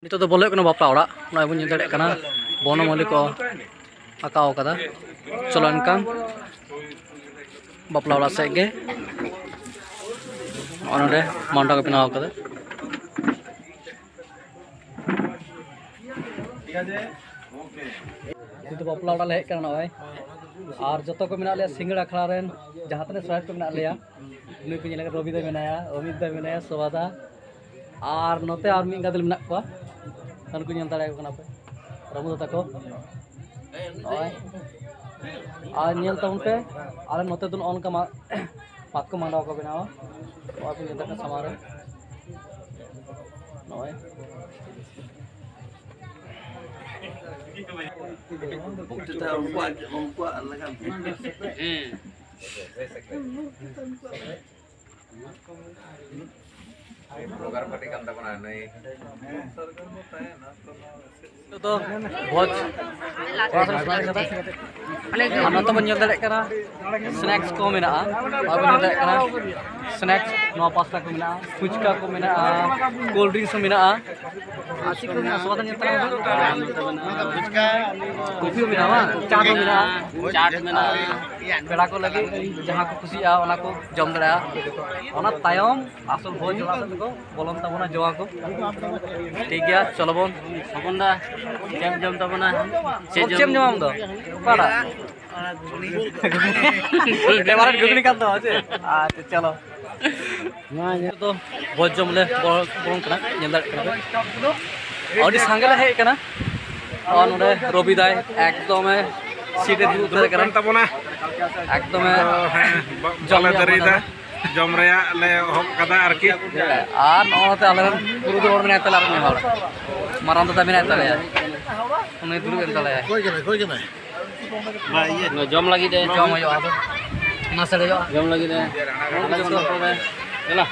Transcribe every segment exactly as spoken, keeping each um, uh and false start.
ᱱᱤᱛᱚᱜ ᱫᱚ ᱵᱚᱞᱚ ᱦᱩᱭᱩᱜ ᱠᱟᱱᱟ ᱵᱟᱯᱞᱟ ᱚᱲᱟᱜ᱾ ᱱᱚᱜᱼᱚᱭ ᱵᱚᱱ ᱧᱮᱞ ᱫᱟᱲᱮᱭᱟᱜ ᱠᱟᱱᱟ ᱵᱚᱱᱚᱢᱟᱹᱞᱤ ᱠᱚ ᱟᱸᱠᱟᱣ ᱠᱟᱫᱟ᱾ ᱪᱚᱞᱚ ᱮᱱᱠᱷᱟᱱ ᱵᱟᱯᱞᱟ ᱚᱲᱟᱜ ᱥᱮᱫ ᱜᱮ᱾ ᱱᱚᱜᱼᱚ ᱱᱚᱰᱮ ᱢᱟᱱᱰᱚᱯ ᱠᱚ ᱵᱮᱱᱟᱣ ᱠᱟᱫᱟ᱾ ᱱᱤᱛᱚᱜ ᱵᱟᱯᱞᱟ ᱚᱲᱟᱜ ᱞᱮ ᱦᱮᱡ ᱠᱟᱱᱟ ᱱᱚᱜᱼᱚᱭ, ᱟᱨ ᱡᱚᱛᱚ ᱠᱚ ᱢᱮᱱᱟᱜ ᱞᱮᱭᱟ ᱥᱤᱸᱜᱟᱹᱲ ᱟᱠᱷᱲᱟ ᱨᱮᱱ ᱡᱟᱦᱟᱸ ᱛᱤᱱᱟᱹᱜ ᱥᱚᱦᱮᱫ ᱠᱚ ᱢᱮᱱᱟᱜ ᱞᱮᱭᱟ᱾ ᱱᱩᱭ ᱠᱚ ᱧᱮᱞ ᱠᱟᱫᱟ, ᱨᱚᱵᱤ ᱫᱟ ᱢᱮᱱᱟᱭᱟ, ᱚᱢᱤᱛ ᱫᱟ ᱢᱮᱱᱟᱭᱟ, ᱥᱳᱵᱷᱟ ᱫᱟ, ᱟᱨ ᱱᱚᱛᱮ ᱟᱨ ᱢᱤᱫ ᱜᱟᱫᱮᱞ ᱢᱮᱱᱟᱜ ᱠᱚᱣᱟ, ᱩᱱᱠᱩ ᱧᱮᱞ ᱫᱟᱲᱮᱭᱟᱠᱚ ᱠᱟᱱᱟ ᱯᱮ, ᱨᱟᱢᱩ ᱫᱟ ᱛᱟᱠᱚ᱾ ᱱᱚᱜᱼᱚᱭ, ᱟᱨ ᱧᱮᱞ ᱛᱟᱵᱚᱱ ᱯᱮ, ᱟᱞᱮ ᱱᱚᱛᱮ ᱫᱚ ᱱᱚᱜᱼᱚ ᱱᱚᱝᱠᱟ ᱢᱟ-, ᱢᱟᱛᱠᱚᱢ ᱢᱟᱰᱣᱟ ᱠᱚ ᱵᱮᱱᱟᱣᱟ᱾ ᱱᱚᱜᱼᱚᱭ ᱯᱮ ᱧᱮᱞ ᱫᱟᱲᱮᱭᱟᱜ ᱠᱟᱱᱟ ᱥᱟᱢᱟᱝ ᱨᱮ, ᱱᱚᱜᱼᱚᱭ᱾ ᱵᱚᱠᱛᱤᱛᱟ ᱩᱱᱠᱩᱣᱟᱜ, ᱩᱱᱠᱩᱣᱟᱜ ᱞᱮᱠᱟ᱾ ᱦᱮᱸ᱾ ᱵᱷᱮᱜᱟᱨ ᱯᱟᱹᱴᱤ ᱠᱟᱱ ᱛᱟᱵᱚᱱᱟ ᱱᱩᱭ᱾ ᱱᱤᱛᱚᱜ ᱫᱚ ᱵᱷᱚᱡᱽ ᱟᱨ ᱱᱚᱛᱮ ᱵᱚᱱ ᱧᱮᱞ ᱫᱟᱲᱮᱭᱟᱜ ᱠᱟᱱᱟ, ᱥᱱᱮᱠᱥ ᱠᱚ ᱢᱮᱱᱟᱜᱼᱟ᱾ ᱟᱨ ᱵᱚᱱ ᱧᱮᱞ ᱫᱟᱲᱮᱭᱟᱜ ᱠᱟᱱᱟ, ᱥᱱᱮᱠᱥ ᱱᱚᱣᱟ ᱯᱟᱥᱴᱟ ᱠᱚ ᱢᱮᱱᱟᱜᱼᱟ, ᱯᱷᱩᱪᱠᱟ ᱠᱚ ᱢᱮᱱᱟᱜᱼᱟ, ᱠᱳᱞᱰ ᱰᱨᱤᱝᱠᱥ ᱦᱚᱸ ᱢᱮᱱᱟᱜᱼᱟ᱾ ᱟᱨ ᱪᱮᱫ ᱠᱚ ᱢᱮᱱᱟᱜᱼᱟ? ᱥᱚᱵᱟᱫ ᱧᱮᱞ ᱛᱟᱨᱟ ᱠᱚᱯᱷᱤ ᱦᱚᱸ ᱢᱮᱱᱟᱜᱼᱟ, ᱵᱟᱝ? ᱪᱟ ᱠᱚ ᱢᱮᱱᱟᱜᱼᱟ᱾ ᱪᱟᱴ ᱢᱮᱱᱟᱜᱼᱟ᱾ ᱯᱮᱲᱟ ᱠᱚ ᱞᱟᱹᱜᱤᱫ ᱡᱟᱦᱟᱸ ᱠᱚ ᱠᱩᱥᱤᱭᱟᱜᱼᱟ, ᱚᱱᱟ ᱠᱚ ᱡᱚᱢ ᱫᱟᱲᱮᱭᱟᱜᱼᱟ᱾ ᱚᱱᱟ ᱛᱟᱭᱚᱢ ᱟᱥᱚᱞ ᱵᱷᱚᱡᱽ ᱚᱲᱟᱜ ᱥᱮᱫ ᱠᱚ ᱵᱚᱞᱚᱱ ᱛᱟᱵᱚᱱᱟ, ᱡᱚᱢᱟ ᱠᱚ᱾ ᱴᱷᱤᱠ ᱜᱮᱭᱟ, ᱪᱚᱞᱚ ᱵᱚᱱ᱾ ᱥᱚᱯᱚᱱ ᱫᱟ, ᱪᱮᱫ ᱮᱢ ᱡᱚᱢ ᱛᱟᱵᱚᱱᱟ? ᱪᱮᱫ ᱪᱮᱫ ᱮᱢ ᱡᱚᱢ? ᱡᱚᱢᱟᱢ ᱫᱚ? ᱚᱠᱟᱴᱟᱜ? ᱯᱷᱮᱵᱟᱨᱮᱴ ᱜᱷᱩᱜᱽᱱᱤ ᱠᱟᱱ ᱛᱟᱢᱟ ᱪᱮ? ᱟᱪᱪᱷᱟ, ᱪᱚᱞᱚ᱾ ᱱᱤᱛᱚᱜ ᱫᱚ ᱵᱷᱚᱡᱽ ᱡᱚᱢ ᱞᱮ ᱵᱚᱞᱚᱱ ᱠᱟᱱᱟ, ᱧᱮᱞ ᱫᱟᱲᱮᱭᱟᱜ ᱠᱟᱱᱟ ᱯᱮ᱾ ᱟᱹᱰᱤ ᱥᱟᱸᱜᱮ ᱞᱮ ᱦᱮᱡ ᱟᱠᱟᱱᱟ᱾ ᱟᱨ ᱱᱚᱰᱮ ᱨᱚᱵᱤ ᱫᱟᱭ ᱮᱠᱫᱚᱢᱮ ᱥᱤᱴ ᱮ ᱫᱩᱲᱩᱵ ᱩᱛᱟᱹᱨ ᱠᱟᱱᱟ᱾ ᱛᱟᱵᱚᱱᱟ᱾ ᱮᱠᱫᱚᱢᱮ ᱟᱫᱚ, ᱦᱮᱸ, ᱵᱟ-, ᱡᱚᱢ ᱵᱟᱞᱮ ᱧᱩ ᱫᱟᱹᱨᱤᱭᱮᱫᱟ᱾ ᱠᱟᱱᱟ᱾ ᱡᱚᱢ ᱨᱮᱭᱟᱜ ᱞᱮ ᱮᱦᱚᱵ ᱠᱟᱫᱟ ᱟᱨᱠᱤ᱾ ᱟᱨ ᱱᱚᱜᱼᱚ ᱱᱚᱛᱮ ᱟᱞᱮᱨᱮᱱ ᱯᱩᱨᱩᱫᱷᱩᱞ ᱦᱚᱲ ᱢᱮᱱᱟᱭ ᱛᱟᱞᱮᱭᱟ, ᱟᱨ ᱢᱤᱫ ᱦᱚᱲ ᱢᱟᱨᱟᱝ ᱫᱟᱫᱟ ᱢᱮᱱᱟᱭ ᱛᱟᱞᱮᱭᱟ, ᱩᱱᱤ ᱫᱩᱲᱩᱵ ᱮᱱ ᱛᱟᱞᱮᱭᱟ᱾ ᱚᱠᱚᱭ ᱠᱟᱱᱟᱭ, ᱚᱠᱚᱭ ᱠᱟᱱᱟᱭ? ᱡᱚᱢ ᱞᱟᱹᱜᱤᱫ ᱮ᱾ ᱡᱚᱢ ᱦᱩᱭᱩᱜᱼᱟ ᱟᱫᱚ᱾ ᱱᱟᱥᱮ ᱦᱩᱭᱩᱜᱼᱟ᱾ ᱡᱚᱢ ᱞᱟᱹᱜᱤᱫ ᱮ᱾ ᱫᱮᱞᱟ᱾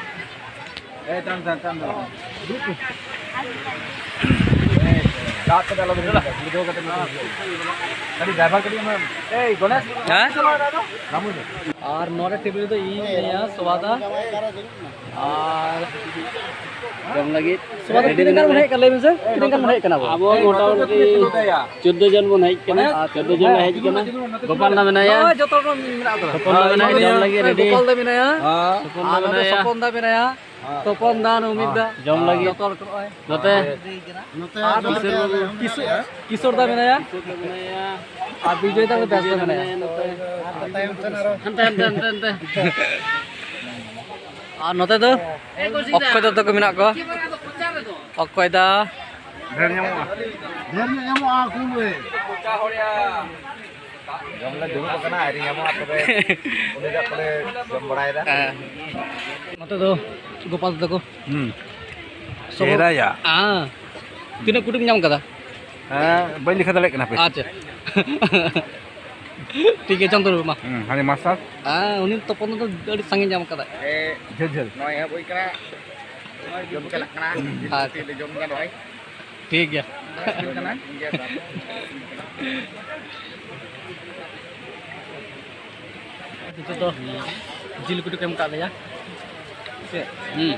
ᱟᱫ ᱠᱟᱛᱮ ᱟᱞᱚ ᱵᱤᱱ ᱦᱤᱡᱩᱜᱼᱟ᱾ ᱜᱤᱫᱽᱨᱟᱹ ᱠᱟᱛᱮ ᱵᱤᱱ ᱦᱤᱡᱩᱜᱼᱟ᱾ ᱠᱟᱹᱴᱤᱡ ᱰᱨᱟᱭᱵᱷᱟᱨ ᱠᱟᱹᱴᱤᱡ ᱮᱢ, ᱮᱭ ᱜᱚᱱᱮᱥ, ᱦᱮᱸ? ᱨᱟᱢᱩ ᱫᱚ᱾ ᱟᱨ ᱱᱚᱰᱮ ᱴᱮᱵᱤᱞ ᱨᱮᱫᱚ ᱤᱧ ᱢᱮᱱᱟᱭᱟ, ᱥᱚᱣᱟᱫᱟ, ᱟᱨ ᱡᱚᱢ ᱞᱟᱹᱜᱤᱫ ᱥᱚᱣᱟᱫᱟ ᱨᱮᱰᱤ ᱛᱤᱱᱟᱹᱜ ᱜᱟᱱ ᱢᱮᱱᱟᱜ ᱵᱚᱱ ᱦᱮᱡ ᱠᱟᱱᱟ, ᱞᱟᱹᱭ ᱢᱮᱥᱮ? ᱛᱤᱱᱟᱹᱜ ᱜᱟᱱ ᱵᱚᱱ ᱦᱮᱡ ᱠᱟᱱᱟ ᱵᱚ? ᱟᱵᱚ ᱢᱚᱴᱟᱢᱩᱴᱤ ᱪᱳᱫᱽᱫᱳ ᱡᱚᱱ ᱵᱚᱱ ᱦᱮᱡ ᱠᱟᱱᱟ᱾ ᱟᱨ ᱪᱳᱫᱽᱫᱳ ᱡᱚᱱ ᱞᱮ ᱦᱮᱡ ᱠᱟᱱᱟ᱾ ᱜᱳᱯᱟᱞ ᱫᱟ ᱢᱮᱱᱟᱭᱟ᱾ ᱱᱚᱣᱟ ᱡᱚᱛᱚ ᱦᱚᱲ ᱢᱮᱱᱟᱜ ᱠᱚᱣᱟ᱾ ᱛᱚᱯᱚᱱ ᱫᱟ ᱢᱮᱱᱟᱭᱟ, ᱡᱚᱢ ᱞᱟᱹᱜᱤᱫ ᱨᱮᱰᱤ᱾ ᱜᱳᱯᱟᱞ ᱫᱟ ᱢᱮᱱᱟᱭᱟ᱾ ᱦᱮᱸ᱾ ᱛᱚᱯᱚᱱ ᱫᱟ ᱟᱨ ᱱᱚᱰᱮ ᱢᱮᱱᱟᱭᱟ᱾ ᱥᱚᱯᱚᱱ ᱫᱟ ᱢᱮᱱᱟᱭᱟ᱾ ᱦᱮᱸ᱾ ᱛᱚᱯᱚᱱ ᱫᱟ, ᱱᱩᱢᱤᱛ ᱫᱟ᱾ ᱡᱚᱢ ᱞᱟᱹᱜᱤᱫ᱾ ᱡᱚᱛᱚ ᱦᱚᱲ ᱠᱚ ᱱᱚᱜᱼᱚᱭ᱾ ᱱᱚᱛᱮ ᱟᱨ ᱠᱤᱥᱳᱨ ᱵᱟᱹᱵᱩ᱾ ᱠᱤᱥᱳᱨ, ᱠᱤᱥᱳᱨ ᱫᱟ ᱢᱮᱱᱟᱭᱟ᱾ ᱠᱤᱥᱳᱨ ᱫᱟ ᱢᱮᱱᱟᱭᱟ᱾ ᱟᱨ ᱵᱤᱡᱚᱭ ᱫᱟ ᱵᱮᱥ ᱫᱟ ᱢᱮᱱᱟᱭᱟ᱾ ᱱᱚᱛᱮ᱾ ᱦᱟᱱᱛᱮ, ᱦᱟᱱᱛᱮ, ᱦᱟᱱᱛᱮ, ᱦᱟᱱᱛᱮ᱾ ᱟᱨ ᱱᱚᱛᱮ ᱫᱚ ᱚᱠᱚᱭ ᱫᱟ ᱛᱟᱠᱚ ᱢᱮᱱᱟᱜ ᱠᱚᱣᱟ? ᱚᱠᱚᱭ ᱫᱟ? ᱰᱷᱮᱨ ᱧᱟᱢᱚᱜᱼᱟ᱾ ᱰᱷᱮᱨ ᱧᱚᱜ ᱧᱟᱢᱚᱜᱼᱟ, ᱠᱚᱢ ᱨᱮ᱾ ᱡᱚᱢ ᱞᱮ ᱫᱩᱲᱩᱵ ᱟᱠᱟᱱᱟ, ᱟᱹᱣᱨᱤ ᱧᱟᱢᱚᱜᱼᱟ, ᱛᱚᱵᱮ ᱩᱱᱤ ᱫᱚ ᱠᱚᱞᱮ ᱡᱚᱢ ᱵᱟᱲᱟᱭᱮᱫᱟ᱾ ᱦᱮᱸ᱾ ᱱᱚᱛᱮ ᱫᱚ ᱜᱳᱯᱟᱞ ᱛᱟᱠᱚ᱾ ᱦᱩᱸ᱾ ᱥᱚᱵᱚ-, ᱪᱮᱦᱨᱟᱭᱟ᱾ ᱦᱮᱸ᱾ ᱛᱤᱱᱟᱹᱜ ᱠᱩᱴᱤᱢ ᱧᱟᱢ ᱠᱟᱫᱟ? ᱦᱮᱸ, ᱵᱟᱹᱧ ᱞᱮᱠᱷᱟ ᱫᱟᱲᱮᱭᱟᱜ ᱠᱟᱱᱟ ᱦᱟᱯᱮ᱾ ᱟᱪᱪᱷᱟ᱾ ᱴᱷᱤᱠ ᱜᱮᱭᱟ, ᱪᱚᱱᱫᱨᱚ ᱢᱟ᱾ ᱦᱩᱸ, ᱦᱟᱱᱮ ᱢᱟᱥᱴᱟᱨ᱾ ᱦᱮᱸ, ᱩᱱᱤ ᱛᱚᱯᱚᱱ ᱫᱚ ᱟᱹᱰᱤ ᱥᱟᱸᱜᱮ ᱧᱟᱢ ᱠᱟᱫᱟᱭ᱾ ᱮ, ᱡᱷᱟᱹᱞ ᱡᱷᱟᱹᱞ᱾ ᱱᱚᱜᱼᱚᱭ ᱮᱦᱚᱵ ᱦᱩᱭ ᱠᱟᱱᱟ᱾ ᱡᱚᱢ ᱪᱟᱞᱟᱜ ᱠᱟᱱᱟ᱾ ᱟᱪᱪᱷᱟ᱾ ᱡᱚᱢ ᱜᱟᱱᱚᱜᱼᱟ᱾ ᱴᱷᱤᱠ ᱜᱮᱭᱟ᱾ ᱱᱤᱛᱚᱜ ᱫᱚ ᱡᱤᱞ ᱠᱚ ᱮᱢ ᱠᱟᱜ ᱞᱮᱭᱟ᱾ ᱦᱩᱸ᱾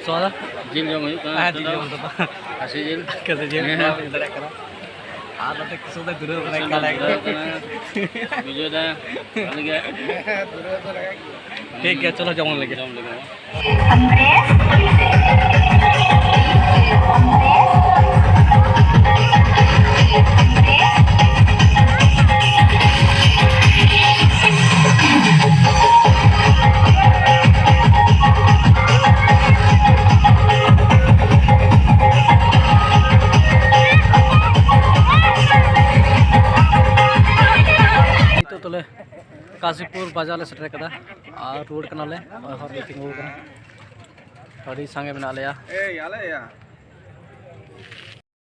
ᱥᱚᱣᱟᱫᱟ? ᱡᱤᱞ ᱡᱚᱢ ᱦᱩᱭᱩᱜ ᱠᱟᱱᱟ ᱦᱮᱸ, ᱱᱤᱛᱚᱜ ᱡᱤᱞ ᱫᱚ᱾ ᱡᱚᱢ ᱫᱚ᱾ ᱠᱷᱟᱹᱥᱤ ᱡᱤᱞ᱾ ᱠᱷᱟᱹᱥᱤ ᱡᱤᱞ, ᱦᱮᱸ᱾ ᱵᱟᱝ ᱵᱩᱡᱽ ᱫᱟᱲᱮᱭᱟᱜ ᱠᱟᱱᱟ᱾ ᱟᱨ ᱱᱚᱛᱮ ᱠᱤᱥᱳᱨ ᱫᱚᱭ ᱫᱷᱩᱨᱟᱹᱣ ᱠᱟᱱᱟ, ᱮᱠᱟᱞ ᱮᱠᱫᱚᱢ᱾ ᱵᱩᱡᱷᱟᱹᱣ ᱫᱟ, ᱵᱷᱟᱞᱮ ᱜᱮ᱾ ᱴᱷᱤᱠ ᱜᱮᱭᱟ, ᱪᱚᱞᱚ ᱡᱚᱢ ᱞᱮᱜᱮ᱾ ᱡᱚᱢ ᱞᱮᱜᱮ᱾ ᱱᱤᱛᱚᱜ ᱫᱚᱞᱮ ᱠᱟᱥᱤᱯᱩᱨ ᱵᱟᱡᱟᱨ ᱞᱮ ᱥᱮᱴᱮᱨ ᱠᱟᱫᱟ ᱟᱨ ᱨᱩᱣᱟᱹᱲ ᱠᱟᱱᱟᱞᱮ᱾ ᱱᱚᱜᱼᱚᱭ ᱦᱚᱨ ᱞᱮ ᱛᱤᱸᱜᱩ ᱠᱟᱱᱟ, ᱟᱹᱰᱤ ᱥᱟᱸᱜᱮ ᱢᱮᱱᱟᱜ ᱞᱮᱭᱟ᱾ ᱮᱭ, ᱟᱞᱮ ᱭᱟ᱾